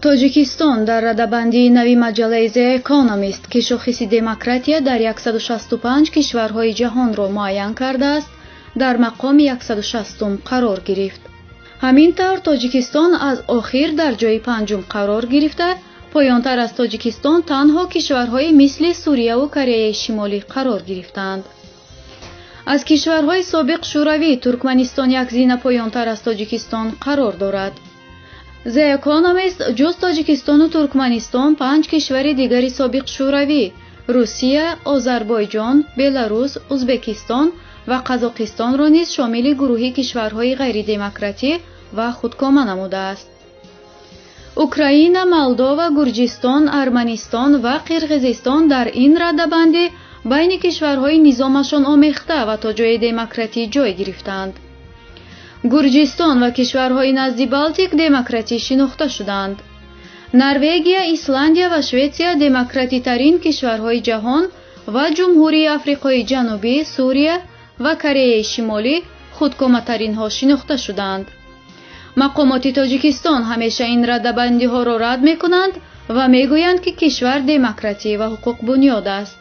Тоҷикистон дар радабандии нави маҷаллаи The Economist, ки шохиси демократия дар 165 кишварҳои ҷаҳонро муайян кардааст, дар мақоми 160-ум қарор гирифт. Ҳамин тавр, Тоҷикистон аз охир дар ҷои панҷум қарор гирифта, поёнтар аз Тоҷикистон танҳо кишварҳои мисли Сурияву Кореяи Шимолӣ қарор гирифтаанд. Аз кишварҳои собиқ Шӯравӣ Туркманистон як зина поёнтар аз Тоҷикистон қарор дорад. The Economist ҷуз Тоҷикистону Туркманистон панҷ кишвари дигари собиқ Шӯравӣ: Русия, Озарбойҷон, Беларус, Узбекистон ва Қазоқистонро низ шомили гурӯҳи кишварҳои ғайридемократӣ ва худкома намудааст. Украина, Молдова, Гурҷистон, Арманистон ва Қирғизистон дар ин радабандӣ байни кишварҳои низомашон омехта ва то ҷои демократӣ ҷой гирифтаанд. Гурҷистон ва кишварҳои назди Балтик демократӣ шинохта шуданд. Норвегия, Исландия ва Шветсия демократитарин кишварҳои ҷаҳон ва Ҷумҳурии Африқои Ҷанубӣ, Сурия ва Кореяи Шимолӣ худкоматаринҳо шинохта шуданд. Мақомоти Тоҷикистон ҳамеша ин радабандиҳоро рад мекунанд ва мегӯянд, ки кишвар демократӣ ва ҳуқуқбунёд аст.